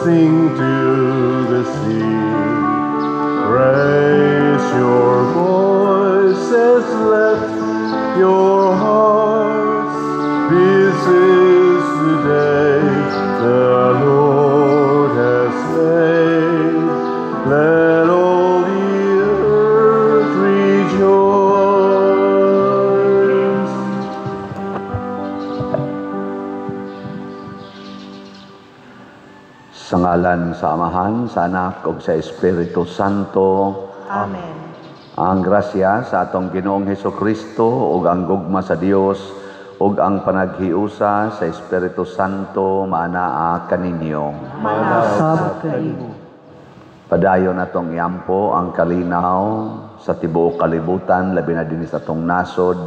sing to the sea. Raise your voices, let your hearts. This is the day the Lord has made. Let all the earth rejoice. Sa ngalan sa Amahan, sa Anak ug sa Espiritu Santo. Amen. Ang grasya sa atong Ginoong Hesukristo ug ang gugma sa Dios ug ang panaghiusa sa Espiritu Santo maanaa kaninyo. Manasab kanimo. Padayon atong iampo ang kalinaw sa tibuok kalibutan, labi na dinhi sa atong nasod.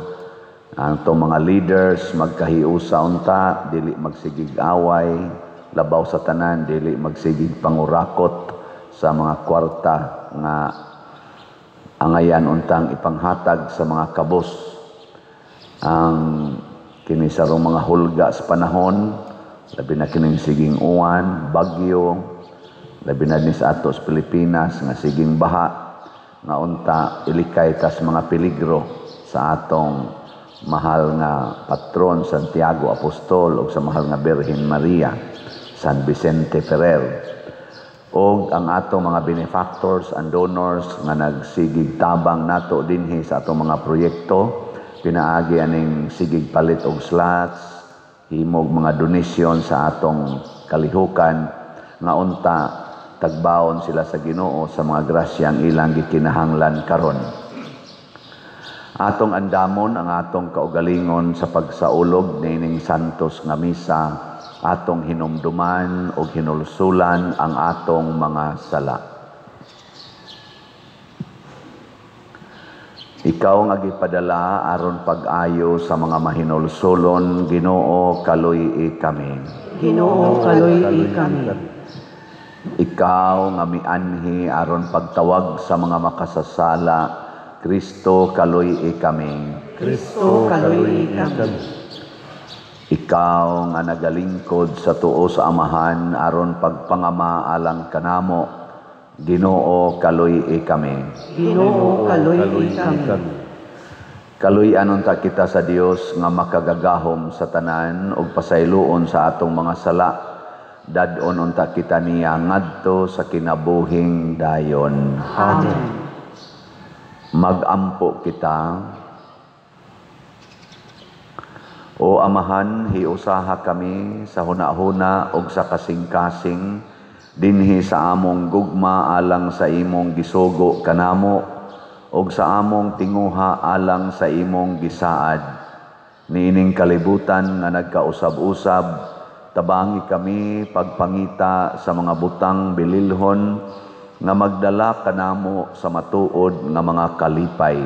Ang atong mga leaders magkahiusa unta, dili magsigig away, labaw sa tanan dili magsigig pangurakot sa mga kwarta nga angayan untang ipanghatag sa mga kabos. Ang kini sarong mga hulga sa panahon, labi na kining siging uwan, bagyo, labi na ni sa ato sa Pilipinas nga siging baha, nga unta ilikay tas mga peligro sa atong mahal nga patron Santiago Apostol ug sa mahal nga Birhen Maria, San Vicente Ferrer, og ang atong mga benefactors and donors nga nagsigig tabang nato dinhi sa atong mga proyekto, pinaagi aning sigig palit og slots, himog mga donasyon sa atong kalihukan, nga unta tagbaon sila sa Ginoo sa mga grasyang ilang gikinahanglan karon. Atong andamon ang atong kaugalingon sa pagsaulog niining santos nga misa, atong hinumduman og hinulsulan ang atong mga sala. Ikaw nga gipadala aron pag-ayo sa mga mahinulsulon, Ginoo, kaluy-i kami. Ginoo, kaluy-i kami. Ikaw nga mianhi aron pagtawag sa mga makasasala, Kristo, kaluy-i kami. Kristo, kaluy-i kami. Ikaw nga nagalingkod sa tuo sa Amahan aron pagpangama alang kanamo, Ginoo, kaluy-i kami. Ginoo, kaluy-i kami. Kaluy-an unta kita sa Dios nga makagagahom sa tanan ug pasayloon sa atong mga sala. Dad-on unta kita niya ngadto sa kinabuhing dayon. Amen. Magampo kita. O Amahan, hiusaha kami sa hunahuna ug sa kasing-kasing dinhi sa among gugma alang sa imong gisugo kanamo ug sa among tinguha alang sa imong gisaad. Niining kalibutan nga nagkausab-usab, tabangi kami pagpangita sa mga butang bililhon nga magdala kanamo sa matuod nga mga kalipay.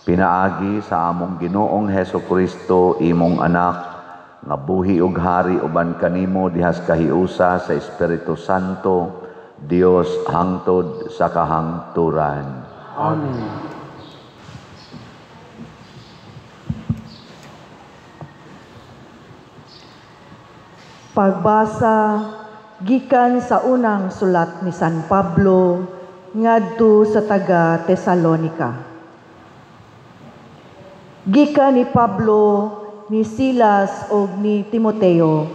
Pinaagi sa among Ginoong Hesukristo, imong anak, nga buhi ug hari uban kanimo dihas kahiusa sa Espiritu Santo, Dios hangtod sa kahangturan. Amen. Pagbasa gikan sa unang sulat ni San Pablo ngadto sa taga Tesalonika. Gikan ni Pablo, ni Silas ug ni Timoteo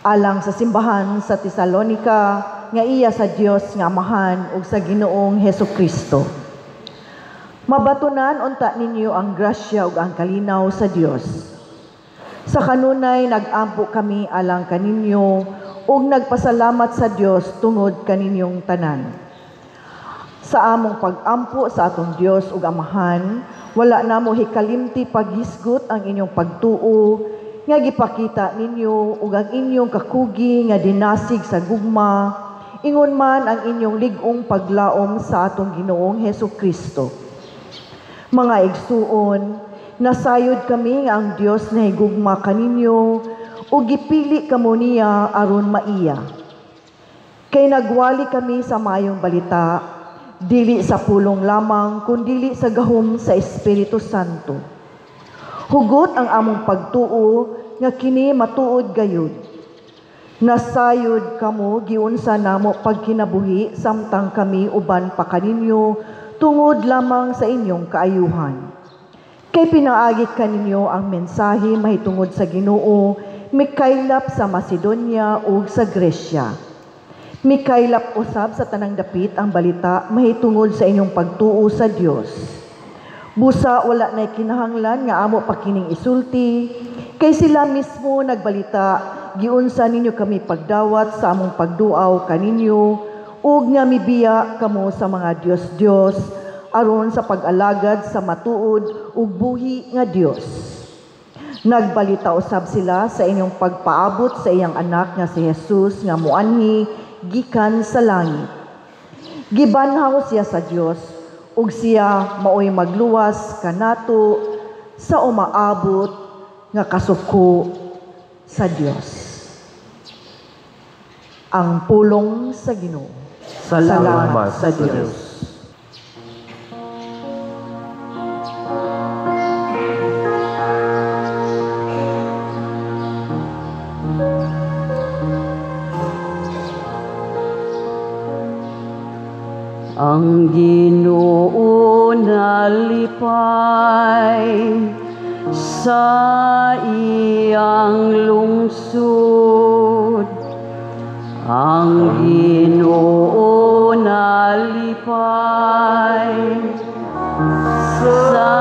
alang sa simbahan sa Tesalonika nga iya sa Dios nga Amahan ug sa Ginoong Hesukristo. Mabatunan unta ninyo ang grasya ug ang kalinaw sa Dios. Sa kanunay nag-ampo kami alang kaninyo ug nagpasalamat sa Dios tungod kaninyong tanan. Sa among pag-ampo sa atong Dios ug Amahan, wala namo hikalimti paghisgot ang inyong pagtuo nga gipakita ninyo ug ang inyong kakugi nga dinasig sa gugma, ingon man ang inyong lig-ong paglaom sa atong Ginoong Hesukristo. Mga igsuon, nasayod kami nga ang Dios nahigugma kaninyo ug gipili kamo niya aron maiya. Kay nagwali kami sa maayong balita, dili sa pulong lamang, kundili sa gahom sa Espiritu Santo. Hugot ang among pagtuo nga kini matuod gayud. Nasayod kamo giunsa namo pagkinabuhi samtang kami uban pa kaninyo tungod lamang sa inyong kaayuhan. Kay pinaagi kaninyo ang mensahe mahitungod sa Ginoo, mikaylap sa Macedonia ug sa Gresya. Mikaylap usab sa tanang dapit ang balita mahitungod sa inyong pagtuo sa Dios. Busa wala na'y kinahanglan nga amo pa kining isulti, kay sila mismo nagbalita giunsa ninyo kami pagdawat sa among pagduaw kaninyo ug nga mibiya kamo sa mga Dios-Dios aron sa pag-alagad sa matuod ug buhi nga Dios. Nagbalita usab sila sa inyong pagpaabot sa iyang anak nga si Jesus nga muanhi gikan sa langit. Gibanhaw siya sa Dios ug siya maoy magluwas kanato sa umaabot nga kasuko sa Dios. Ang pulong sa Ginoo. Salamat sa Dios. Ang Ginoo nalipay sa iyang lungsod. Ang Ginoo nalipay sa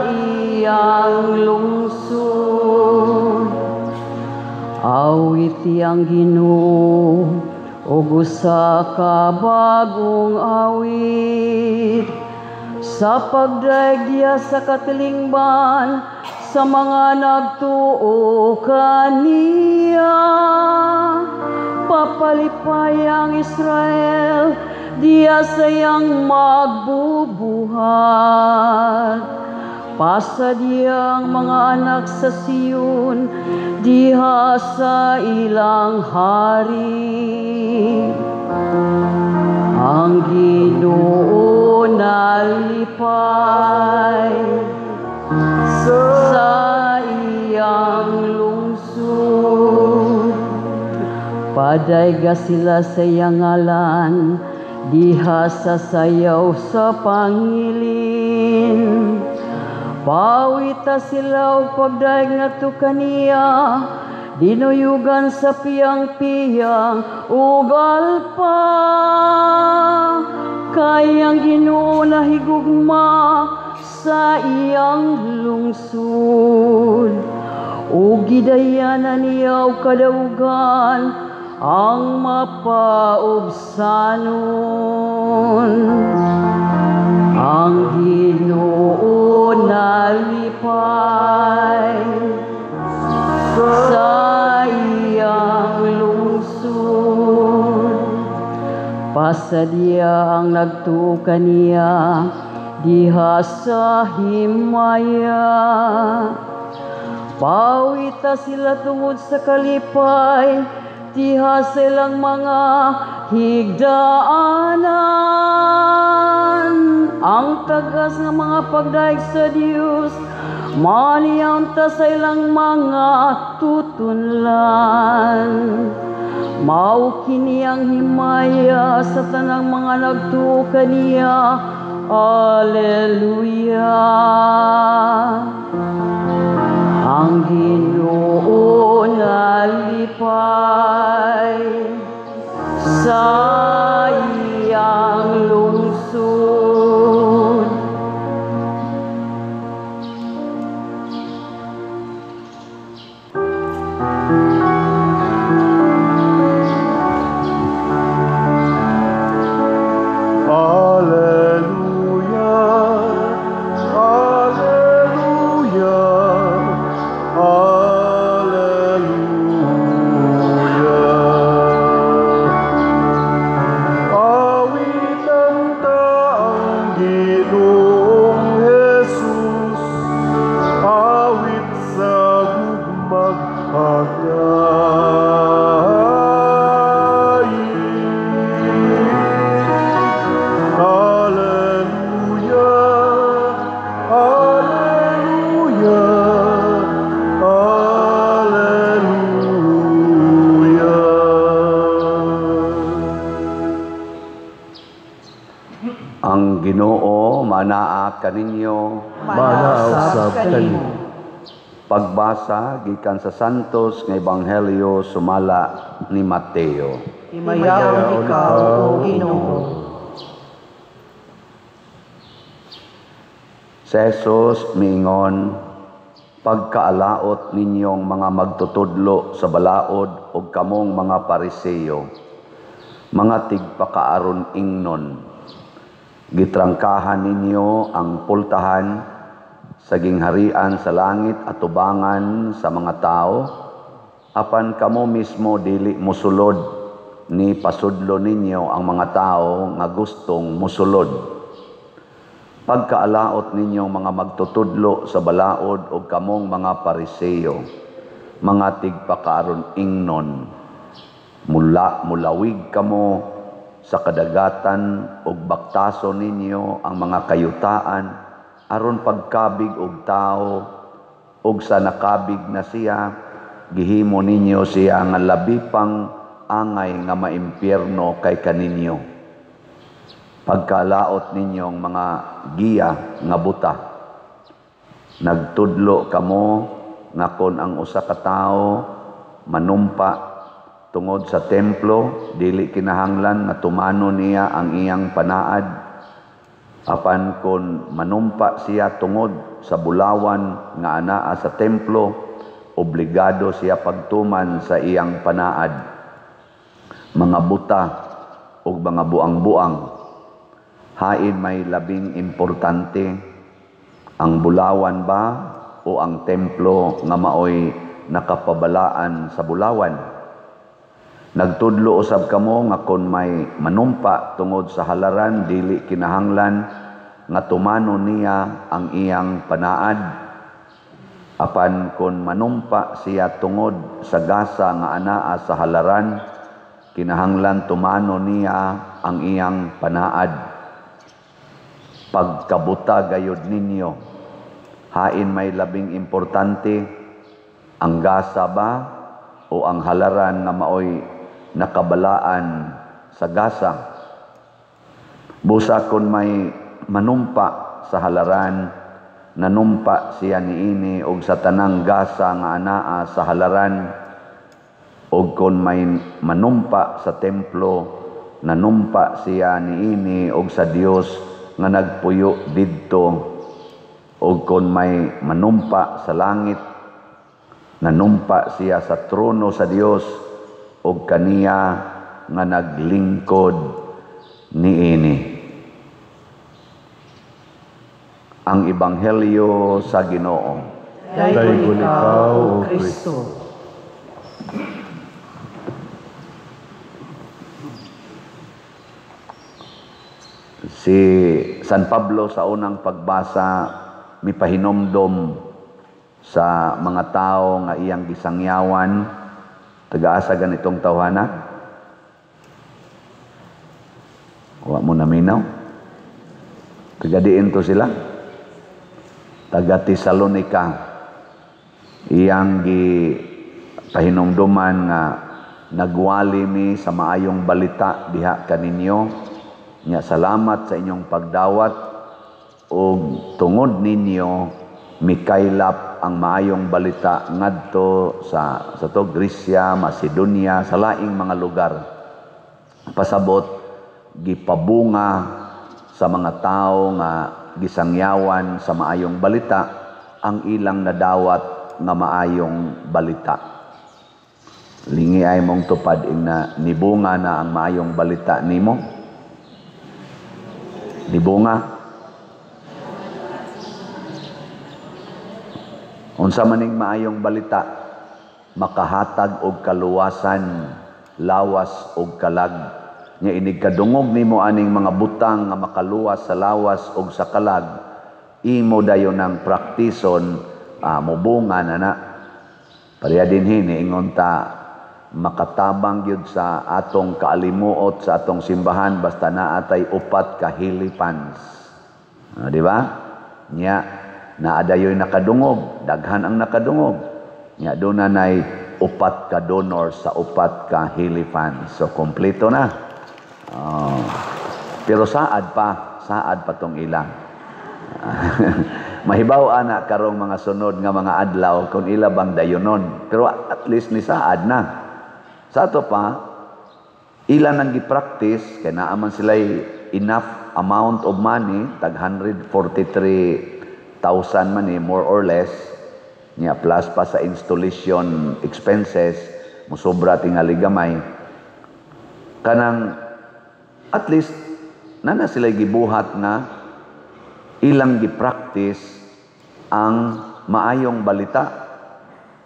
iyang lungsod. Awit ang Ginoo ug usa ka bagong awit sa pagdaigya sa katilingban sa mga nagtuo kaniya. Papalipay ang Israel, diya sayang magbubuhat. Pasadya ang mga anak sa Sion, diha sa ilang hari. Ang Ginoo nalipay sa iyang lungsod. Padayga sila sa iyang ngalan, diha sa sayaw sa pangilin. Pawita sila og pagdaig ngadto kaniya, dinuyugan sa piyang-piyang ug alpa. Kay ang Ginoo nahigugma sa iyang lungsod, ug gidayanan niya og kadaugan ang mapaubsanon. Ang Ginoo nalipay sa iyang lungsod. Pasadya ang nagtuo kaniya diha sa himaya. Pawita sila tungod sa kalipay diha silang mga higdaanan. Ang tagas nga mga pagdaig sa Dios maniyaw ta sa ilang mga tutunlan. Mao kini ang himaya sa tanang mga nagtuo kaniya. Alleluia. Ang Ginoo nalipay sa iyang lungsod. Alleluia, Alleluia, Alleluia. Ang Ginoo manaa kaninyo. Manaa usab kanimo. Pagbasa gikan sa Santos nga Ebanghelyo sumala ni Mateo. Himayaon ikaw, O Ginoo. Si Jesus miingon, pagkaalaot ninyong mga magtutudlo sa balaod ug kamong mga Pariseo, mga tigpakaaron ingnon, gitrangkahan ninyo ang pultahan sa gingharian sa langit at tubangan sa mga tao, apan kamo mismo dili musulod ni pasudlo ninyo ang mga tao nga gustong musulod. Pagkaalaot ninyong mga magtutudlo sa balaod o kamong mga Pariseo, mga tigpakaaron ingnon, mulawig kamo sa kadagatan ug baktaso ninyo ang mga kayutaan aron pagkabig og tao, ug sa nakabig na siya gihimo ninyo siya nga labi pang angay nga maimpyerno kay kaninyo. Pagkalaot ninyong mga giya nga buta, nagtudlo kamo nga kon ang usa ka tawo manumpa tungod sa templo, dili kinahanglan nga tumano niya ang iyang panaad. Apan kon manumpa siya tungod sa bulawan nga anaa sa templo, obligado siya pagtuman sa iyang panaad. Mga buta ug mga buang-buang, hain may labing importante, ang bulawan ba o ang templo nga maoy nakapabalaan sa bulawan? Nagtudlo usab kamo nga kon may manumpa tungod sa halaran, dili kinahanglan nga tumano niya ang iyang panaad. Apan kon manumpa siya tungod sa gasa nga anaa sa halaran, kinahanglan tumano niya ang iyang panaad. Pagkabuta gayod ninyo, hain may labing importante, ang gasa ba o ang halaran nga maoy nakabalaan sa gasa? Busa kon may manumpa sa halaran, nanumpa siya niini og sa tanang gasa nga anaa sa halaran, og kon may manumpa sa templo, nanumpa siya niini og sa Dios nga nagpuyo didto, og kon may manumpa sa langit, nanumpa siya sa trono sa Dios og kaniya nga naglingkod niini. Ang Ebanghelyo sa Ginoo. Daygon ikaw, O Kristo. Si San Pablo sa unang pagbasa mipahinomdom sa mga tao nga iyang gisangyawan. Taga-asa ganitong tawhana? Wa mo naminaw? Taga-diin to sila? Taga Tesalonica. Iyang gipahinomdoman nga nagwali mi sa maayong balita diha kaninyo. Nya salamat sa inyong pagdawat ug tungod ninyo mikaylap ang maayong balita ngadto sa to Grecia, Macedonia, sa laing mga lugar. Pasabot gipabunga sa mga tawo nga gisangyawan sa maayong balita ang ilang nadawat nga maayong balita. Lingi ay mong tupad ing na nibunga na ang maayong balita nimo. Nibunga. Unsa maning maayong balita, makahatag og kaluwasan, lawas og kalag. Nya inig kadungog nimo aning mga butang nga makaluwas sa lawas og sa kalag, imo dayon ang praktison, mobunga na na. Pareha dinhi niingon ta makatabang gyud sa atong kaalimuot sa atong simbahan basta naa tay upat ka hilipans. Di ba? Nya naadayoy nakadungog, daghan ang nakadungog. Nya doon na nay upat ka donor sa upat ka hilipans. So kompleto na. Pero saad pa masaad pa tong ila. Mahibaw ana karong mga sunod nga mga adlaw kung ila bang dayonon. Pero at least ni saad na. Sa ato pa, ila nang gi-practice kay naa man sila enough amount of money, tag 143,000 man eh, more or less, niya plus pa sa installation expenses, musobra tingali gamay. Kanang at least nana sila gibuhat nga ilang gi-practice ang maayong balita.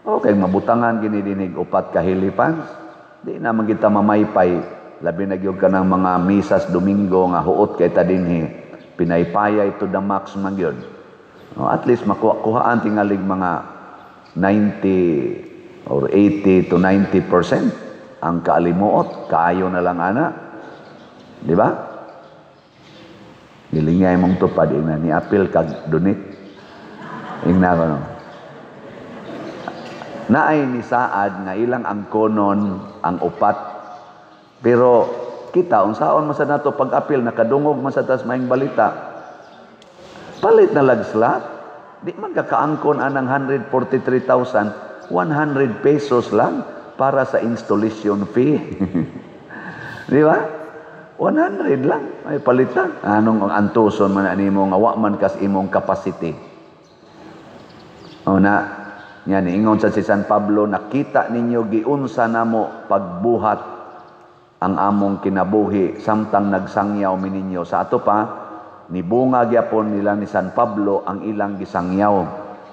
Okay, mabutangan gini dinig upat ka helipans. Di naman kita mamaypay, labi na gyud ka ng mga misas Domingo nga huot kay ta dinhi, pinaypayay to the max man gyud. Oh, at least makuha-kuhaan tingalig mga 90 or 80 to 90% ang kaalimuot. Kaayo na lang ana. Di ba? Gilingay mong tupad, ingna ni apil kag donate. Ingna ko no. Naay ni saad nga ilang angkonon ang upat. Pero kita unsaon man sa nato pag-apil, nakadungog man sa tas maayong balita. Palit na lag slot. Di man kakaangkon anang 143,000, 100 pesos lang para sa installation fee. Di ba? 100 lang ay palitan. Anong antuson man animo nga wa man kas imong capacity. O na, yan, ingon sa si San Pablo, nakita ninyo giunsa namo pagbuhat ang among kinabuhi samtang nagsangyaw mi ninyo. Sa ato pa, nibunga gyapon nila ni San Pablo ang ilang gisangyaw,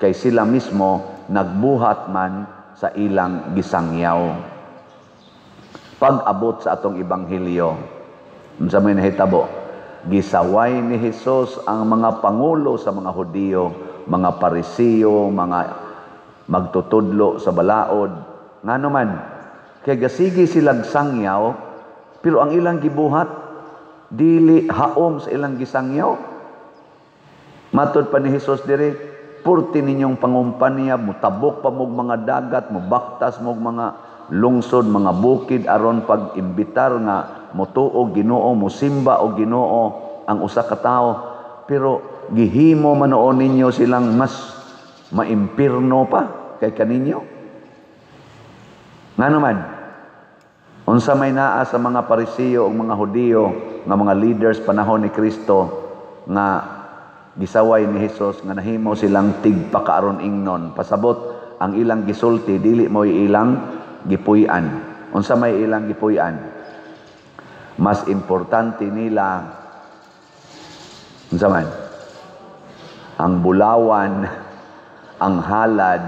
kay sila mismo nagbuhat man sa ilang gisangyaw. Pag-abot sa atong ebanghelyo, unsa may nahitabo? Gisaway ni Hesus ang mga pangulo sa mga Hudiyo, mga Parisiyo, mga magtutudlo sa balaod. Ngano man, kay gasigi silang sangyaw, pero ang ilang gibuhat dili haom sa ilang gisangyaw. Matod pa ni Hesus diri, purti ninyong pangumpanya, mutabok pa mog mga dagat, mubaktas mog mga lungsod, mga bukid aron pag-imbitar nga motuo Ginoo, mosimba og Ginoo ang usa ka tawo. Pero gihimo man noon ninyo silang mas maimpirno pa kay kaninyo. Ngano man, unsa may naa sa mga Parisiyo ug mga Hudiyo nga mga leaders panahon ni Kristo nga gisaway ni Hesus nga nahimo silang tigpakaaron ingnon. Pasabot ang ilang gisulti dili mo ilang gipuy-an. Unsa may ilang gipuy-an? Mas importante nila unsa man? Ang bulawan, ang halad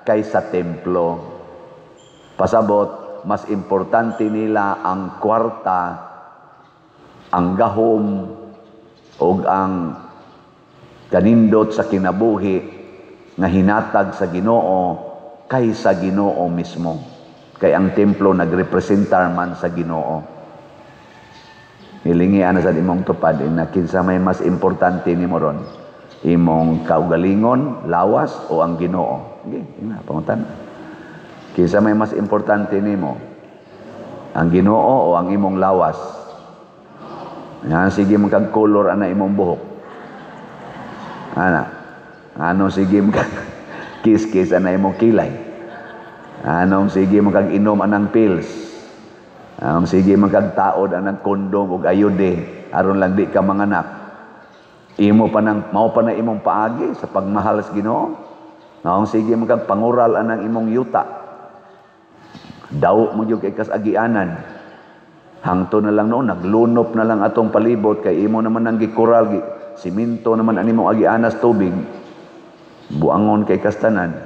kaysa templo. Pasabot, mas importante nila ang kwarta, ang gahom, ug ang kanindot sa kinabuhi nga hinatag sa Ginoo kaysa Ginoo mismo. Kay ang templo nagrepresentar man sa Ginoo. Hilingi ana sa imong tupad na kinsa may mas importante nimo ron, imong kaugalingon, lawas o ang Ginoo. Sige, ina pangutan. Kinsa may mas importante nimo? Ang Ginoo o ang imong lawas? Yan, sige man kag color ana imong buhok. Ana. Ano sige man kag kiss-kiss ana imong kilay. Anong sige man kag inom anang pills. Anong sige man kag taod anang kondom ug ayude aron lang di ka manganak. Imo pa nang mao pa na imong paagi sa pagmahal sa Ginoo. Anong sige man kag pangural anang imong yuta. Daw mo gyud kay kas agianan. Hangto na lang noon, naglunop na lang atong palibot kay imo naman ang gikural, siminto naman ani mong agianas tubig. Buangon kay kastanan.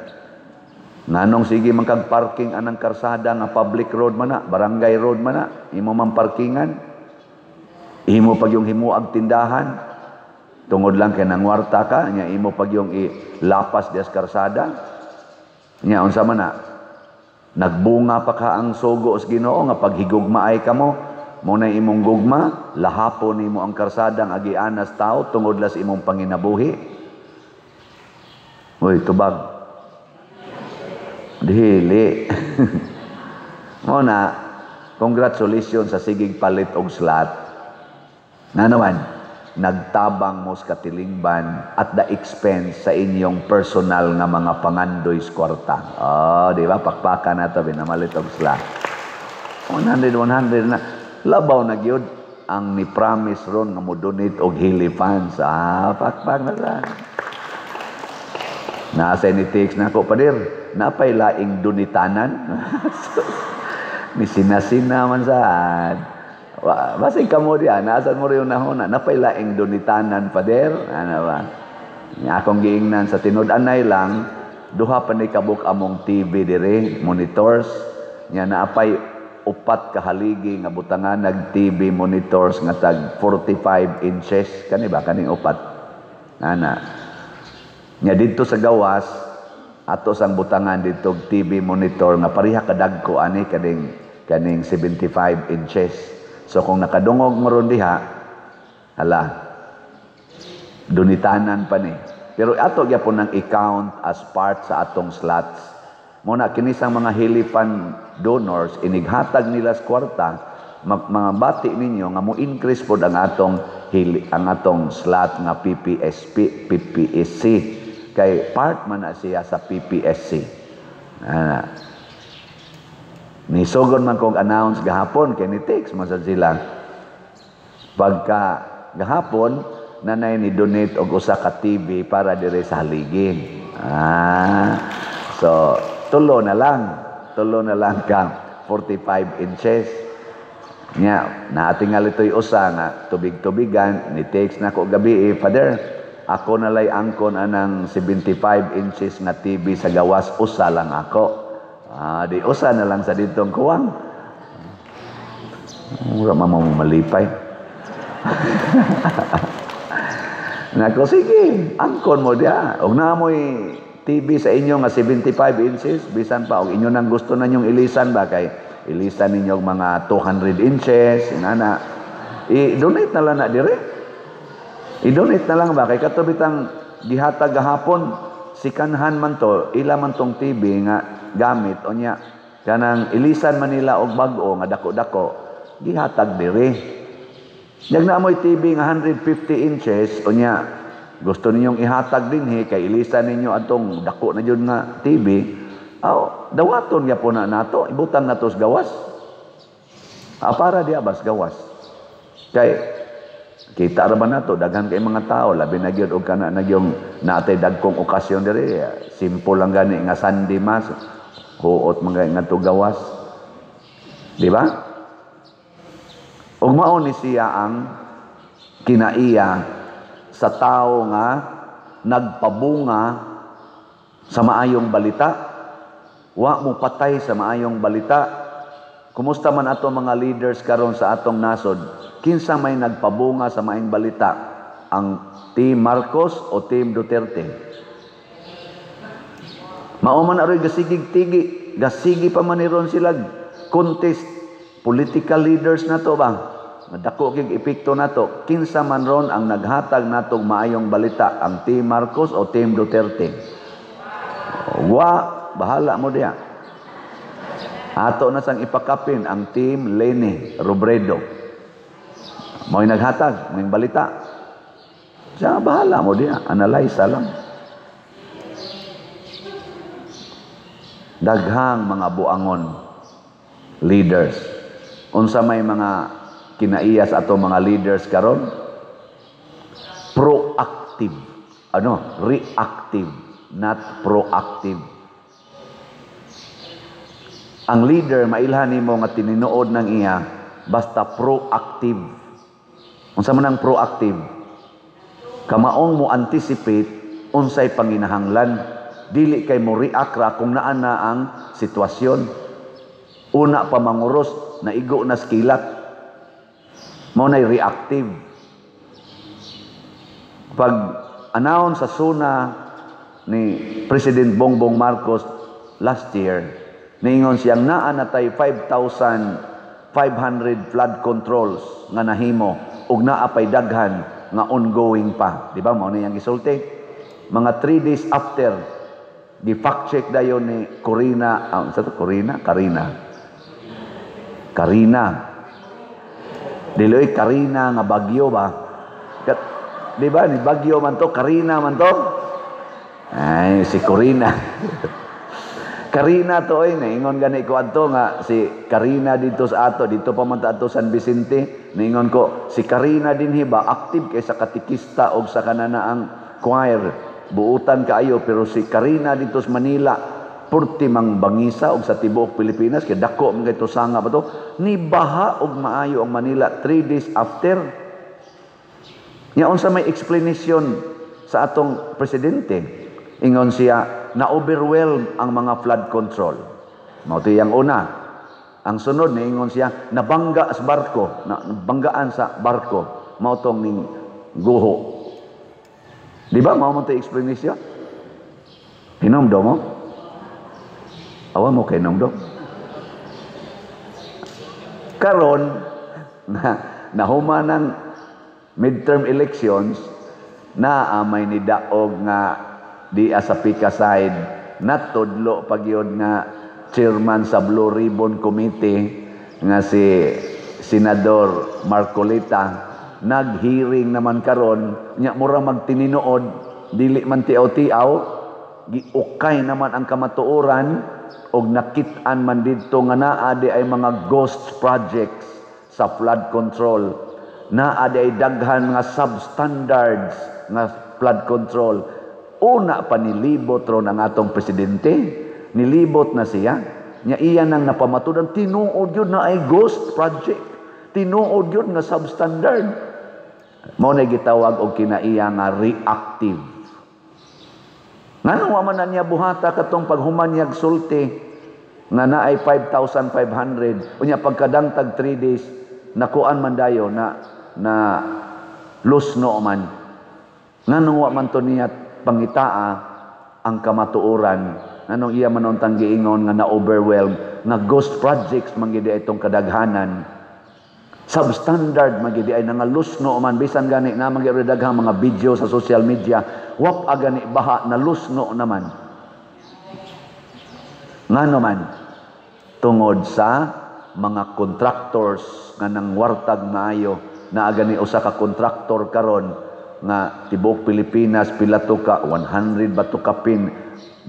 Nganong sige man kag parking anang karsada nga public road man na, barangay road man na, imo man parkingan. Imo pag yung himuag tindahan. Tungod lang kay nangwarta ka, nya imo pag yung ilapas dias karsada. Nya unsa man na? Nagbunga pa ka ang sugo sa Ginoo nga paghigugmaay kamo, mo na imong gugma, lahapon nimo ang karsadang agianas tao tungod las imong panginabuhi. Uy, tubag. Dili. Mo na, congratulations sa sigig palit og slot. Na naman, Nagtabang mo sa katilingban at the expense sa inyong personal nga mga pangandoy sa kwarta. Oh, di ba? Pakpakan na ito, binamalit og sila. 100, 100 na. Labaw na gyud ang ni-promise ron nga mo donate og Hili funds. Ah, pakpak na sa. Nasa ni text na ako, "Pader, napay laing donitanan." Ni sinasina man sad. Basig kamo diya, nasa mo rin nahuna, napay laing donitanan, Pader. Ano ba? Nga akong giingnan sa tinud-anay lang, duha pa ni kabuk among TV dire, monitors. Nya naapay upat ka haligi nga butangan nag TV monitors nga tag 45 inches kani ba, kaning upat ana. Nya didto sa gawas ato sang butangan didto og TV monitor nga pareha kadagko ani, kaning kaning 75 inches. So kung nakadungog mo ron diha, hala, dunitanan pa ni. Pero ato gyapon nang i-count as part sa atong slots. Mao na kini sang mga hilipan donors, inighatag nila sa kwarta, mga bati ninyo nga mo increase pod ang atong hili, ang atong slot nga PPSP, PPSC, kay part man na siya sa PPSC. Ah, nisugon man kong announce gahapon kay ni text man sad sila. Pagka gahapon nanay ni donate og usa ka TV para dire sa haligi. Ah, so tulo na lang, tulo na lang ka 45 inches. Nya, naatingal ito'y usa nga tubig-tubigan, ni text na ko gabi, eh, "Father, ako na lay angkon anang 75 inches nga TV sa gawas, usa lang ako." Ah, di usa na lang sa ditong kuwang. Mura mama mo malipay. Nako, sige, angkon mo diya. Og naa mo'y TV sa inyo nga 75 inches, bisan pa og inyo nang gusto na nyong ilisan ba, kay ilisan ninyo og mga 200 inches, inana. I-donate na lang na dire. I-donate na lang ba kay kato bitang gihatag gahapon, sikanhan man to, ila man tong TV nga gamit unya kanang ilisan man nila og bag-o nga dako-dako, gihatag dire. Nyag na mo'y TV nga 150 inches unya gusto ninyong ihatag dinhi kay ilisan ninyo atong dako na jud nga TV, aw dawaton gyapon na nato, ibutang nato sa gawas. Ah, para diya bas gawas. Kay kita ra ba nato daghan kay mga tao, labi na gyud og kana na gyung naatay dagkong okasyon diri, simple lang gani nga Sunday Mass, huot man gani ngadto gawas. Di ba? Ug mao ni siya ang kinaiya sa tao nga nagpabunga sa maayong balita. Wa mo patay sa maayong balita. Kumusta man ato mga leaders karon sa atong nasod? Kinsa may nagpabunga sa maayong balita? Ang Team Marcos o Team Duterte? Mao man aroy gasigig tigi, gasigi pa man ni ron sila contest political leaders na to ba? Madako kig epekto nato. Kinsa man ron ang naghatag natong maayong balita, ang Team Marcos o Team Duterte? Wa, bahala mo diya. Ato na sang ipakapin ang Team Leni Robredo. Mo'y naghatag, mo'y balita. Siya, bahala mo diya, analyze lang. Daghang mga buangon leaders. Unsa may mga kinaiyas ato mga leaders karon? Proactive. Ano? Reactive, not proactive. Ang leader mailhan nimo nga tinuod ng iya basta proactive. Unsa man ang proactive? Kamaong mo anticipate unsay panginahanglan, dili kay mo react ra kung naa na ang sitwasyon. Una pa manguros, naigo na skilat. Mao nay reactive. Pag announce sa SONA ni President Bongbong Marcos last year, niingon siyang naa na tay 5,500 flood controls nga nahimo ug naa pay daghan nga ongoing pa. Di ba? Mao na iyang gisulti. Mga 3 days after, gi-fact check dayon ni Corina, ah, sa to Corina, Karina. Karina. Diloy Karina nga bagyo ba? Di ba? Ni bagyo man to, Karina man to. Ay, si Corina. Karina to oy, naingon gani ko adto nga si Karina dito sa ato, dito pa man ta adto San Vicente, naingon ko si Karina dinhi ba active kay sa katikista og sa kananaang choir, buutan kaayo, pero si Karina dito sa Manila purti mang bangisa og sa tibuok Pilipinas kay dako man kay sanga ba to, ni baha og maayo ang Manila 3 days after. Nya unsa may explanation sa atong presidente? Ingon siya, na-overwhelm ang mga flood control. Mao to iyang una. Ang sunod, niingon siya, nabangga sa barko, nabanggaan sa barko, mao tong ning guho. Di ba? Mao man to explanation? Hinomdom mo? Awa mo kay hinomdom? Karon, nahuman ng midterm elections, na amay ni daog nga di sa Pika side, natudlo pagyod nga chairman sa Blue Ribbon Committee nga si Senador Marcoleta, naghearing naman karon nya mura magtininood, dili man tiaw-tiaw, giukay naman ang kamatuoran og nakit-an man didto nga naa di ay mga ghost projects sa flood control, naa di ay daghan nga substandards nga flood control. Una pa nilibot ron ang atong presidente, nilibot na siya. Nya iya nang napamatudan, tinuod yun na ay ghost project, tinuod yun nga substandard. Mao na gitawag og kinaiya nga reactive. Nganong wa man na niya buhata katong paghuman niyag sulti nga naay 5,500, unya pagkadangtag 3 days nakuan man dayo na na lusno man. Nganong wa man to niya pangitaa ang kamatuoran? Nganong iya man untang giingon nga na-overwhelm, nga ghost projects man gid itong kadaghanan, substandard man gid ay nangalusno man, bisan gani na man gid daghang mga video sa social media, wap agani baha nalusno naman. Ngano man? Tungod sa mga contractors nga nangwartag maayo. Naa gani usa ka kontraktor karon nga tibuok Pilipinas pila to ka 100 ba to kapin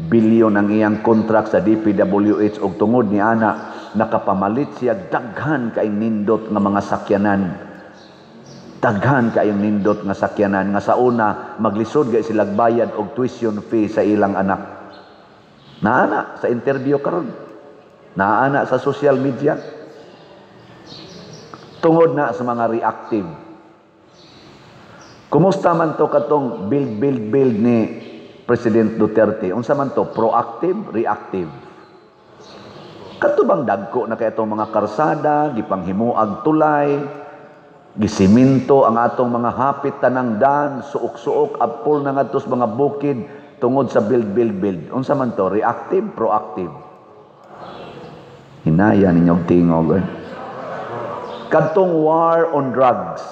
bilyon ang iyang contract sa DPWH, og tungod ni ana nakapamalit siya daghan kay nindot nga mga sakyanan. Daghan kayong nindot nga sakyanan nga sa una maglisod gay sila bayad og tuition fee sa ilang anak. Naana sa interview karon, naana sa social media. Tungod na sa mga reactive. Kumusta man to katong build, build, build ni President Duterte? Unsa man to? Proactive, reactive? Kato bang dagko na kay atong mga karsada, gipanghimuag tulay, gisiminto ang atong mga hapit tanang dan, suok-suok, apol na ngadto sa mga bukid tungod sa build, build, build. Unsa man to? Reactive, proactive? Hinaya ninyong tingog. Kadtong war on drugs.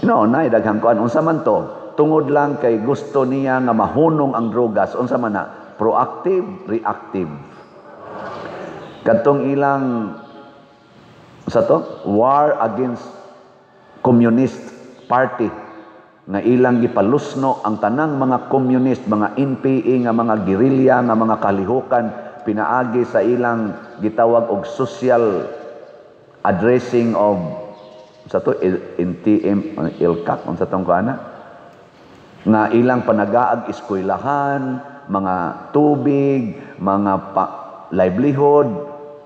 No, nay daghang kuan. Unsa man to? Tungod lang kay gusto niya nga mahunong ang drogas. Unsa man na? Proactive, reactive. Kadtong ilang sa to? War against Communist Party nga ilang gipalusno ang tanang mga communist, mga NPA nga mga gerilya nga mga kalihukan, pinaagi sa ilang gitawag og social addressing of sa to NTM ILCAC, unsa tong kuana nga ilang panagaag eskwelahan, mga tubig, mga livelihood,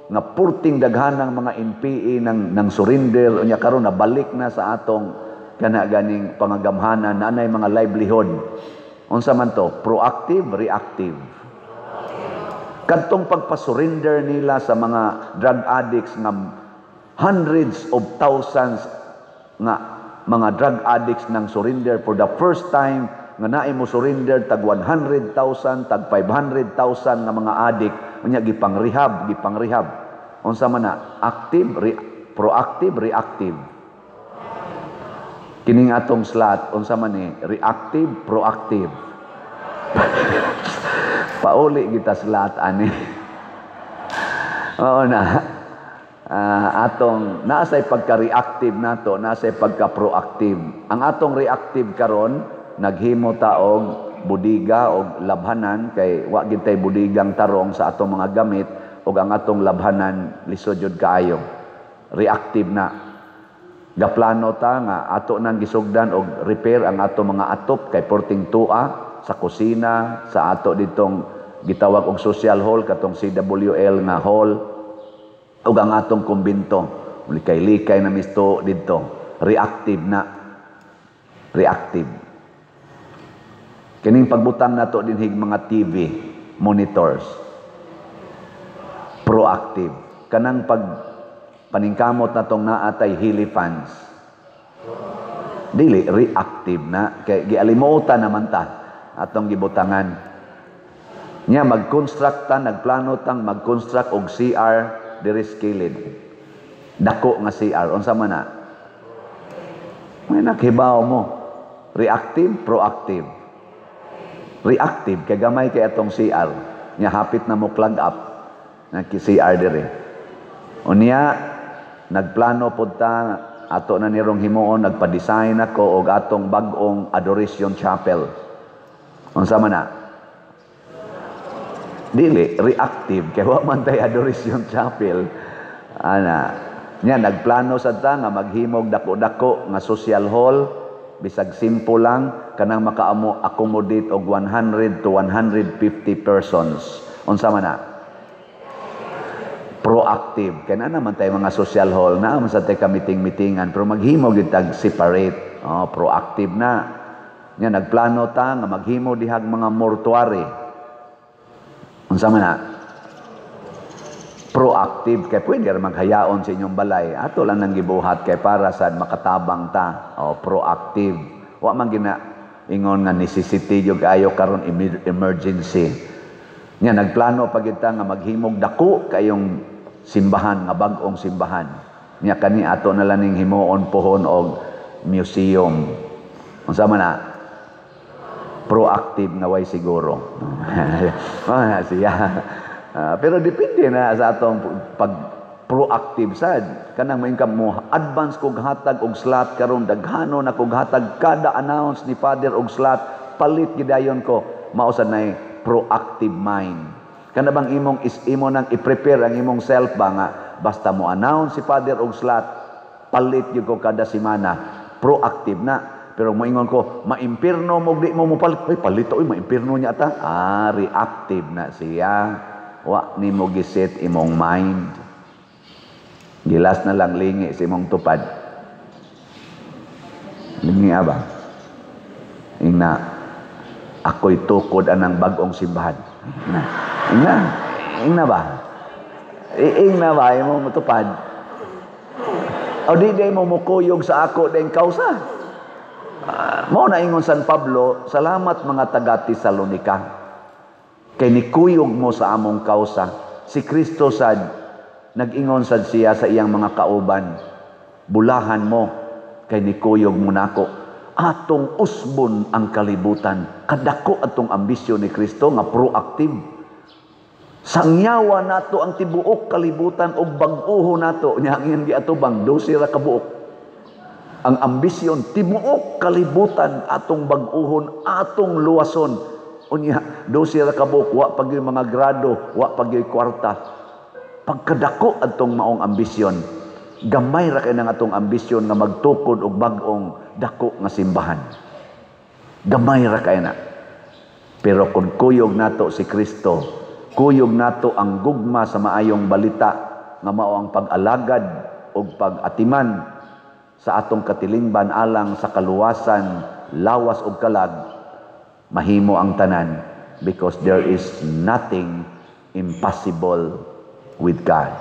nga purting daghanang mga NPA nang surrender unya karon nabalik na sa atong kana ganing pangagamhanan na anay mga livelihood. Unsa man to? Proactive, reactive. Kadtong pagpa-surrender nila sa mga drug addicts nga hundreds of thousands nga mga drug addicts nang surrender for the first time, nga naay mo surrender tag 100,000, tag 500,000 nga mga addict, unya gipang-rehab, gipang-rehab. Unsa man na? Active, proactive, reactive. Kining atong slot, unsa man ni? Reactive, proactive. Pauli kita slot ani. Oo na. Atong naa say pagka-reactive nato, naa say pagka-proactive. Ang atong reactive karon, naghimo ta og budiga og labhanan kay wa gid tay budigang tarong sa atong mga gamit ug ang atong labhanan lisod jud kaayo. Reactive na. Gaplano ta nga ato nang gisugdan og repair ang atong mga atop kay porting tua sa kusina, sa ato ditong gitawag og social hall, katong CWL nga hall, ug ang atong kumbinto. Likay-likay na misto didto. Reactive na. Reactive. Kining pagbutang nato dinhig mga TV monitors. Proactive. Kanang pag paningkamot natong naa tay Heli fans. Dili reactive na kay gialimutan naman ta atong gibutangan. Nya mag-construct ta, nagplano tang mag-construct og CR diri sa kilid. Dako nga CR, unsa man na? May nakhibaw mo. Reactive, proactive. Reactive kay gamay kay atong CR. Nya hapit na mo clog up na CR diri. Unya nagplano pud ta ato na nirong himuon, nagpa-design ako og atong bag-ong Adoration Chapel. Unsa man na? Dili reactive kay wa man tay Adoration Chapel. Ana, nya nagplano sad ta nga maghimog dako-dako nga social hall, bisag simple lang, kanang makaamo accommodate og 100 to 150 persons. Unsa man na? Proactive. Kay naa naman tay mga social hall, naa man sad tay ka meeting-meetingan, pero maghimo gyud tag separate. Oh, proactive na. Nya nagplano ta nga maghimo dihag mga mortuary. Unsa man na? Proactive kay pwede ra maghayaon sa inyong balay. Ato lang nang gibuhat kay para sad makatabang ta. Oh, proactive. Wa man gina ingon nga necessity gyud ayo karon, emergency. Nya nagplano pa gyud ta nga maghimog dako kayong simbahan, nga bag-ong simbahan. Nya kani ato na lang ning himuon pohon og museum. Unsa man na? Proactive nga way siguro. Ah, siya. Pero depende na sa atong pag proactive sad. Kanang mo mo advance kog hatag og slot karon, daghano na kog hatag, kada announce ni Father og slot palit gidayon ko. Mao sad nay proactive mind. Kana bang imong is imo nang i-prepare ang imong self ba nga basta mo announce si Father og slot, palit gyud ko kada semana. Proactive na. Pero moingon ko, maimpirno mo, di mo mopalit. Ay, palit, oy, maimpirno niya ta. Ah, reactive na siya. Wa nimo giset imong mind. Gilas na lang lingi sa imong tupad. Lingi ba? Ingna, ako'y tukod anang bag-ong simbahan. Ingna, ingna, ingna ba? Ingna ba imong tupad? O di mo mukuyog sa ako dayong kausa. Mao na ingon San Pablo, salamat mga taga Tesalonika. Kay nikuyog mo sa among kausa. Si Kristo sad, nag-ingon sad siya sa iyang mga kauban, bulahan mo, kay nikuyog mo nako. Atong usbon ang kalibutan. Kadako atong ambisyon ni Kristo nga proactive. Sangyawa nato ang tibuok kalibutan og bag-uho nato. Nya ang iyang giatubang, 12 ra ka buok. Ang ambisyon, tibuok kalibutan atong bag-uhon, atong luwason. Unya, 12 ra ka buok, wa pa gyud mga grado, wa pa gyud kwarta. Pagkadako atong maong ambisyon, gamay ra kay nang atong ambisyon nga magtukod og bag-ong dako nga simbahan. Gamay ra kay na. Pero kung kuyog nato si Kristo, kuyog nato ang gugma sa maayong balita nga mao ang pag-alagad ug pag-atiman sa atong katilingban alang sa kaluwasan, lawas ug kalag, mahimo ang tanan because there is nothing impossible with God.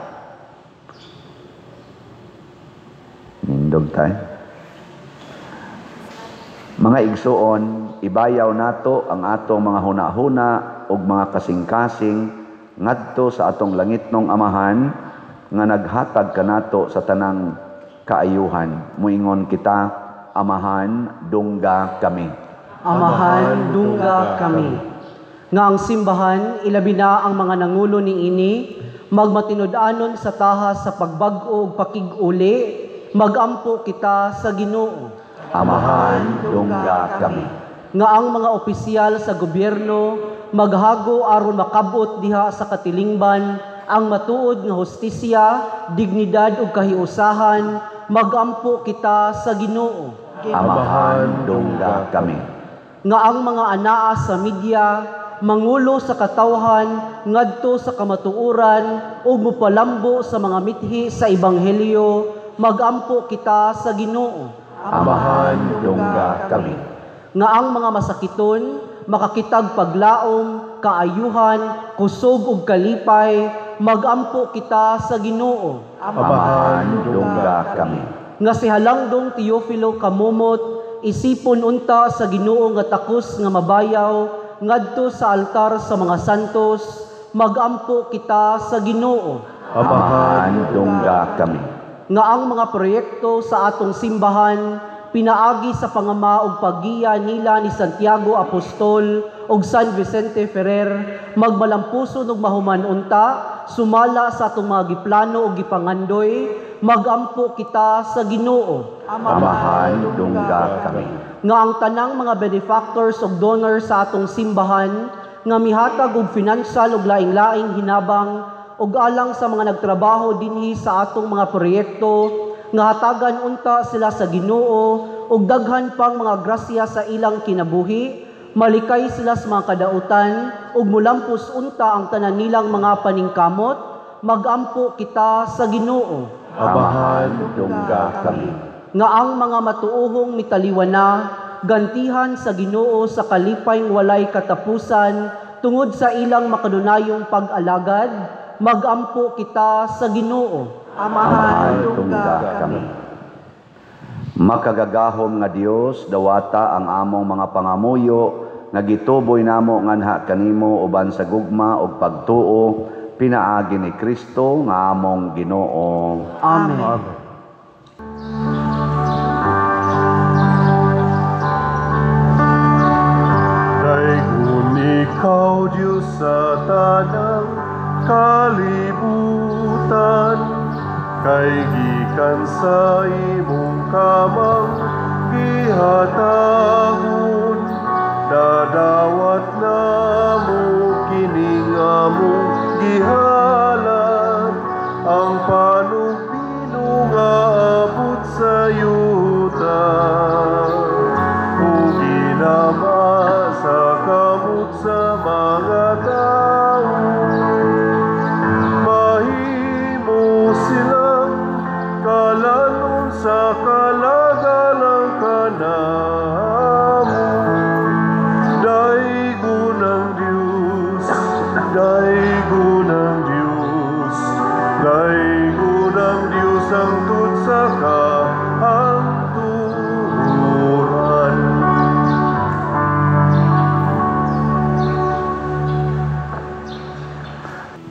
Nindog tayo. Mga igsuon, ibayaw nato ang atong mga huna-huna ug mga kasing-kasing ngadto sa atong langitnong Amahan nga naghatag kanato sa tanang kaayuhan. Muingon kita, Amahan, dungga kami. Amahan, dungga kami. Nga ang simbahan, ilabi na ang mga nangulo niini, magmatinud-anon sa tahas sa pagbag-o ug pakig-uli, magampo kita sa Ginoo. Amahan, dungga kami. Nga ang mga opisyal sa gobyerno maghago aron makabot diha sa katilingban ang matuod nga hustisya, dignidad ug kahiusahan, magampo kita sa Ginoo. Amahan, dungga kami. Nga ang mga anaa sa media mangulo sa katawhan ngadto sa kamatuoran ug mopalambo sa mga mithi sa ebanghelyo, magampo kita sa Ginoo. Amahan, dungga kami. Nga ang mga masakiton makakitag paglaom, kaayuhan, kusog ug kalipay, magampo kita sa Ginoo. Amahan, dungga kami. Nga si Halangdong Teofilo Camomot isipon unta sa Ginoo nga takos nga mabayaw ngadto sa altar sa mga santos, magampo kita sa Ginoo. Amahan, dungga kami. Nga ang mga proyekto sa atong simbahan pinaagi sa pangama ug paggiya nila ni Santiago Apostol ug San Vicente Ferrer, magmalampuson ug mahuman unta sumala sa atong mga giplano ug gipangandoy, magampo kita sa Ginoo. Amahan, dungga kami. Nga ang tanang mga benefactors ug donors sa atong simbahan nga mihatag og financial ug laing-laing hinabang ug alang sa mga nagtrabaho dinhi sa atong mga proyekto, nga hatagan unta sila sa Ginoo ug daghan pang mga grasya sa ilang kinabuhi, malikay sila sa mga kadautan ug mulampos unta ang tanan nilang mga paningkamot, magampo kita sa Ginoo. Amahan, dungga kami. Nga ang mga matuohong mitaliwana gantihan sa Ginoo sa kalipay walay katapusan tungod sa ilang makanunayong pag-alagad, magampo kita sa Ginoo. Amahan, dungga kami. Makagagahom nga Dios, dawata ang among mga pangamuyo nga gituboy namo nganha kanimo uban sa gugma ug pagtuo pinaagi ni Kristo nga among Ginoo. Amen. Amen. Daygon ikaw, Diyos, sa tanang kalibutan, kay gikan sa imong kamang gihatagon, dadawat namo kining among gihalan, ang panugpino nga abot sa yuta, ug ginama sa kamot sa mga tao. Mahimo silang kalanon sa kalagalang kanamo. Daygon ang Diyos, daygon ang Diyos, daygon ang Diyos hangtod sa kahangturan.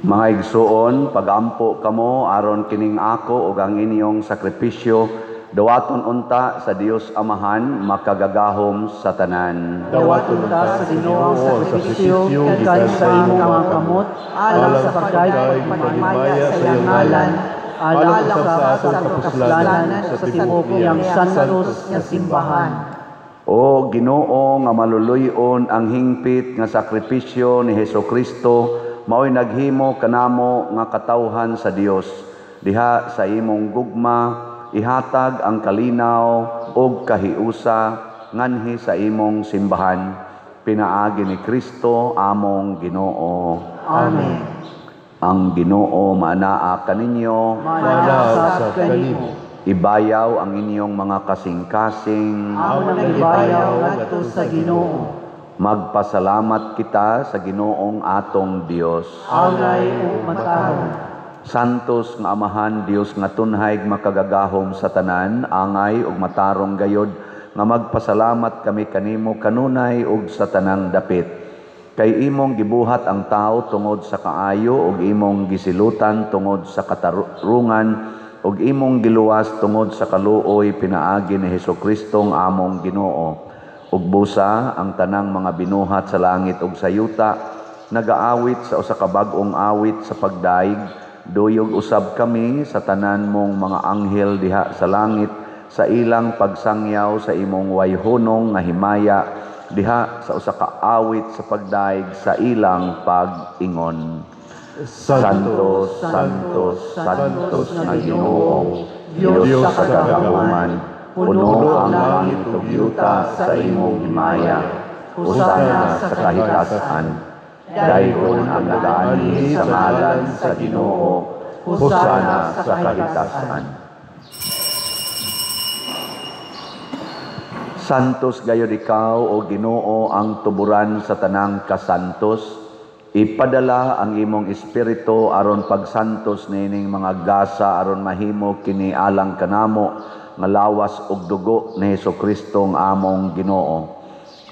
Mga igsuon, pagampo kamo aron kining ako ug ang inyong sakripisyo dawaton unta sa Dios Amahan makagagahom sa tanan. Dawaton unta sa Ginoo ang sakripisyo gikan sa imong mga kamot alang sa pagdayeg pagmaya sa iyang ngalan, alang sa atong kapuslanan sa tibuok niyang santos nga simbahan. O Ginoo nga maluluy-on ang hingpit nga sakripisyo ni Hesukristo, mao'y naghimo kanamo nga katawhan sa Dios. Diha sa imong gugma ihatag ang kalinaw ug kahiusa nganhi sa imong simbahan, pinaagi ni Kristo among Ginoo. Amen. Ang Ginoo maanaa kaninyo, Maanaa sa kanimo. Ibayaw ang inyong mga kasing-kasing. Amo nang ibayaw ngadto sa Ginoo. Magpasalamat kita sa Ginoong atong Dios. Angay ug matarong. Santos nga Amahan, Dios nga tunhay makagagahom sa tanan, angay ug matarong gayod nga magpasalamat kami kanimo kanunay ug sa tanang dapit. Kay imong gibuhat ang tao tungod sa kaayo ug imong gisilutan tungod sa katarungan ug imong giluwas tungod sa kaluoy pinaagi ni Hesukristo among Ginoo. Ug busa ang tanang mga binuhat sa langit ug sa yuta nagaawit sa usa ka bag-ong awit sa pagdaig Duyog usab kami sa tanan mong mga anghel diha sa langit sa ilang pagsangyaw sa imong wayhunong nga himaya diha sa usa ka awit sa pagdaig sa ilang pag-ingon. Santo, Santo, Santos nga Ginoo, Dios sa kagahuman, puno ang langit ug yuta sa imong himaya. Hosana sa kahitasan. Daygon ang nagaanhi sa ngalan sa Ginoo. Hosana sa kahitasan. Santos gayud ikaw, o Ginoo, ang tuburan sa tanang kasantos. Ipadala ang imong espiritu aron pagsantos niining mga gasa aron mahimo kini alang kanamo nga lawas ug dugo ni Hesukristo ang among Ginoo.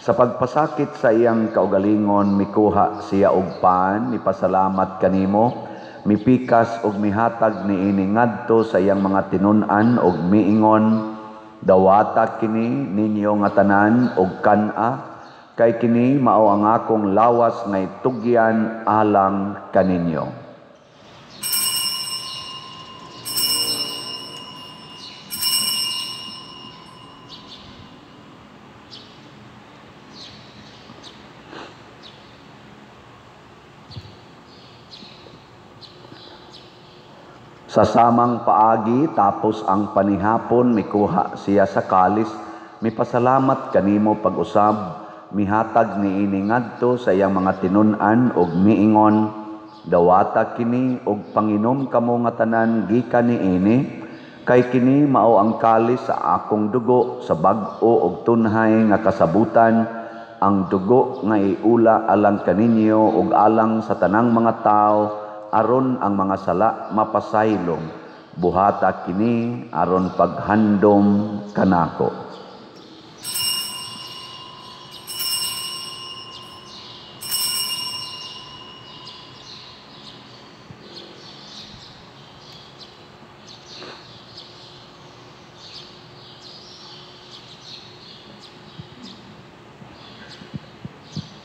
Sa pagpasakit sa iyang kaugalingon, mikuha siya og pan, mipasalamat kanimo, mipikas ug mihatag niini ngadto sa iyang mga tinun-an ug miingon, dawata kini ninyo nga tanan og kan-a, kay kini mao ang akong lawas nga itugyan alang kaninyo. Sa samang paagi, tapos ang panihapon, mikuha siya sa kalis, mipasalamat kanimo pag-usab, mihatag niini ngadto sa iyang mga tinun-an ug miingon, dawata kini ug panginom kamo nga tanan gikan niini, kay kini mao ang kalis sa akong dugo sa bag-o ug tunhay nga kasabutan, ang dugo nga iula alang kaninyo ug alang sa tanang mga tawo, aron ang mga sala mapasaylong. Buhata kini aron paghandom kanako.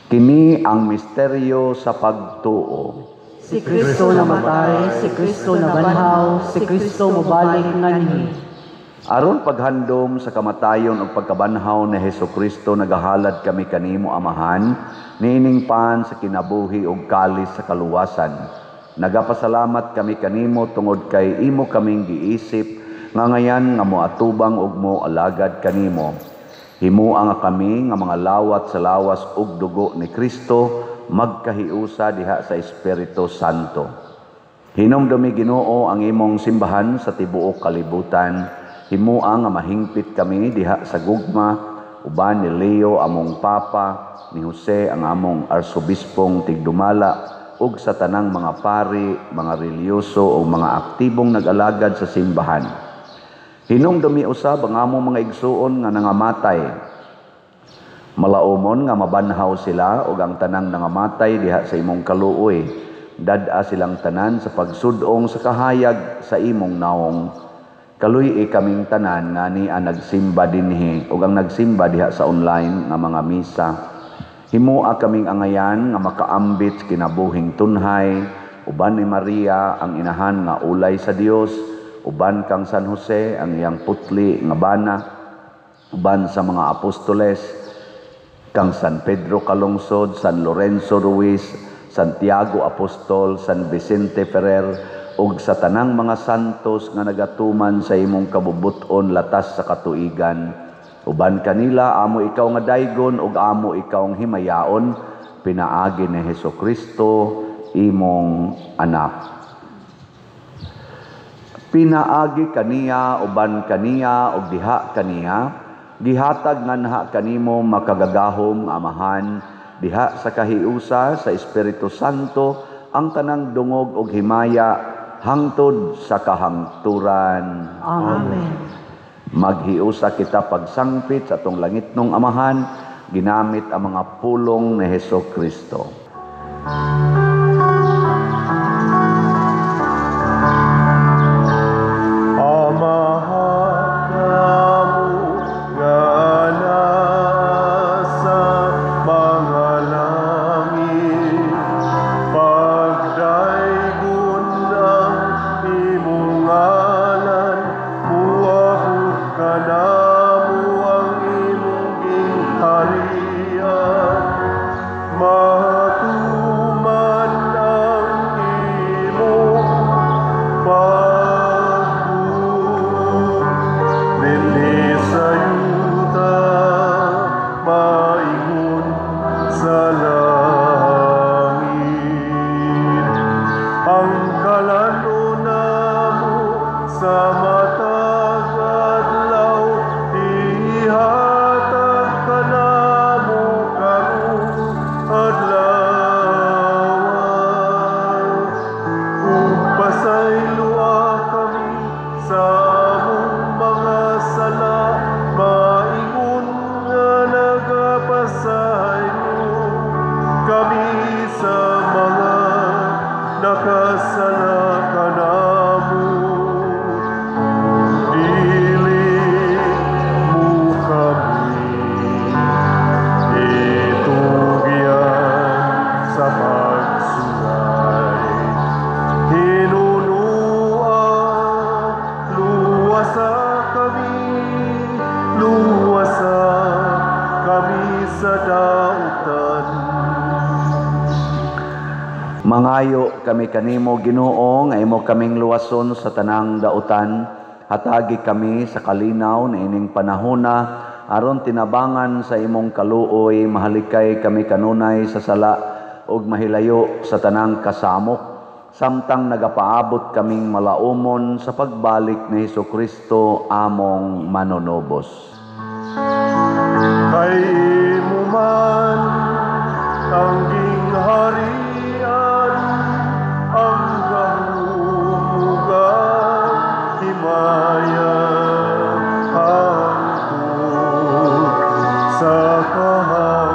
Kini ang misteryo sa pagtuo. Si Kristo namatay, si Kristo nabanhaw, si Kristo mobalik nganhi. Aron paghandom sa kamatayon ug pagkabanhaw ni Hesukristo, nagahalad kami kanimo, Amahan, niining pan sa kinabuhi ug kalis sa kaluwasan. Nagapasalamat kami kanimo tungod kay imo kaming giisip nga ngayan nga moatubang ug moalagad kanimo. Himua nga kami nga mga lawat sa lawas ug dugo ni Kristo, magkahiusa diha sa Espiritu Santo. Hinumdumi, Ginoo, ang imong simbahan sa tibuok kalibutan. Himua nga mahingpit kami diha sa gugma uban ni Leo among Papa, ni Jose ang among arsobispong tigdumala, ug sa tanang mga pari, mga relihiyoso o mga aktibong nag-alagad sa simbahan. Hinumdumi usab ang among mga igsuon nga nangamatay. Malaumon nga mabanhaw sila ug ang tanang nangamatay diha sa imong kaluoy. Dad-a silang tanan sa pagsudong sa kahayag sa imong naong. Kaluy-i kaming tanan nga niya nagsimba dinhi ug ang nagsimba diha sa online nga mga misa. Himua kaming angayan nga makaambit kinabuhing tunhay uban ni Maria ang inahan nga ulay sa Dios, uban kang San Jose ang iyang putli nga bana, uban sa mga apostoles, kang San Pedro Calungsod, San Lorenzo Ruiz, Santiago Apostol, San Vicente Ferrer, ug sa tanang mga santos nga nagatuman sa imong kabubut-on latas sa katuigan. Uban kanila amo ikaw nga daygon ug amo ikaw ang himayaon, pinaagi ni Hesukristo imong anak. Pinaagi kaniya, uban kaniya ug diha kaniya, gihatag nganha kanimo makagagahom Amahan diha sa kahiusa sa Espiritu Santo ang tanang dungog ug himaya hangtod sa kahangturan. Amen. Maghiusa kita pagsangpit sa atong langitnong Amahan ginamit ang mga pulong ni Hesukristo. Mga langit, pagdaygon ang Luwasa kami, luwasa kami sa dautan. Mangayo kami kanimo, Ginoo, nga imo kaming luwason sa tanang dautan. Hatagi kami sa kalinaw na ining panahona, aron tinabangan sa imong kaluoy, mahalikay kami kanunay sa sala ug mahilayo sa tanang kasamok, samtang nagapaabot kaming malaumon sa pagbalik ni Hesukristo among manunubos. Kay imo man ang gingharian, ang gahom ug ang himaya, hangtod sa kahangturan.